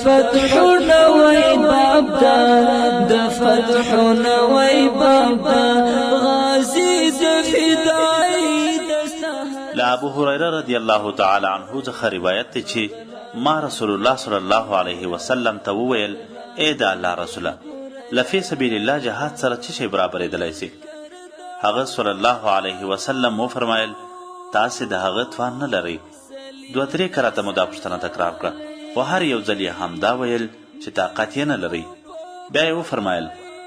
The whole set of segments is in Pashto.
فتح نوې باب دا، د فتح نوې باب دا، غازی د فدای د. له ابو هريره رضی الله تعالی عنه څخه روایت دی چې ما رسول الله صلی الله علیه وسلم ته وویل: ای د الله رسوله، له فی سبیل الله جهاد سره څه شی برابرېدلی سي؟ هغه صلی الله علیه وسلم وفرمایل: تاسې د هغه توان نه لرئ. دوه درې کرته مو دا پوښتنه تکرار کړه، خو هر یو ځل یې همدا ویل چې طاقت یې نه لرئ. بیا یې وفرمایل: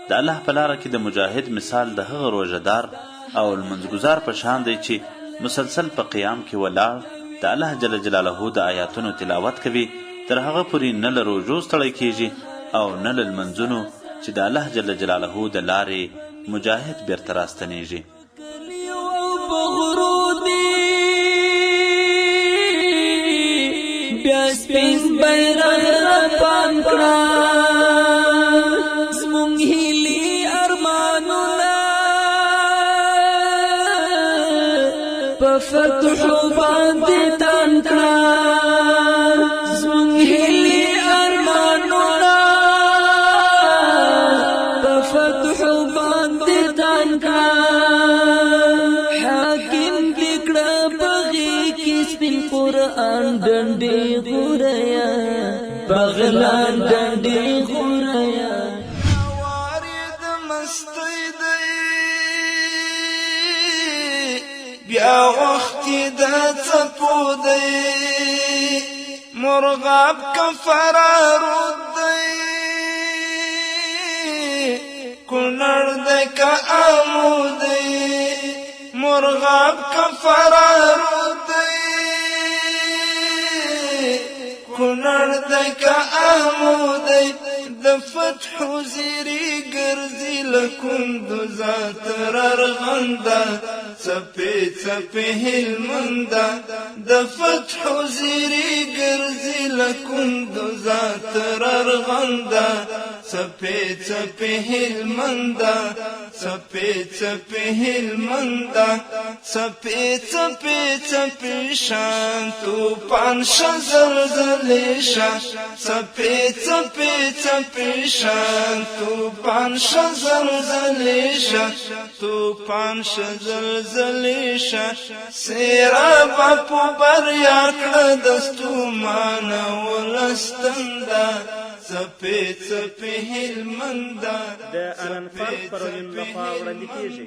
د الله په لاره کې د مجاهد مثال د هغه روژه دار او لمونځګزار په شان دی چې مسلسل په قیام کې ولاړ د الله جل جلاله د آیاتونو تلاوت کوي، تر هغه پورې نه له روژو ستړی کیږي او نه له لمونځونو چې د الله جل جلاله د لارې مجاهد بیرته راستنیږي. بیا سپین بیرغ رپان کړه، زمونږ هیلې ارمانونه په فتح باندې تان کړه، زمونږ هیلې ارمانونه په فتح باندې تان کړه. حاکم دې کړه بغي کې سپین قرآن، ډنډې غوریا بغلان، ډنډې غوریا. وارد مستۍ دی، بیا وخت د څپو دی، مرغاب کفرارود دی، کونړ د کامو دی، مرغاب کفرارود دی، کونړ د کامو دی. د فتح زیری ګرځي لکندوزه تر ارغنده، څپې څپې هلمنده. د فتح زیری ګرځي لکندوزه تر ارغنده، څپې څپې هلمنده، څپې څپې هلمنده، څپې څپې څپې شان توپان شه، زلزلې شه، څپې څپې څپې شان توپان شه، زلزلې شه، توپان شه، زلزلې شه. سیرا په بریا کړه دستومان ولستنده، څپې څپې هلمنده. د اننفر خپرونې لخوا وړاندې کیږي.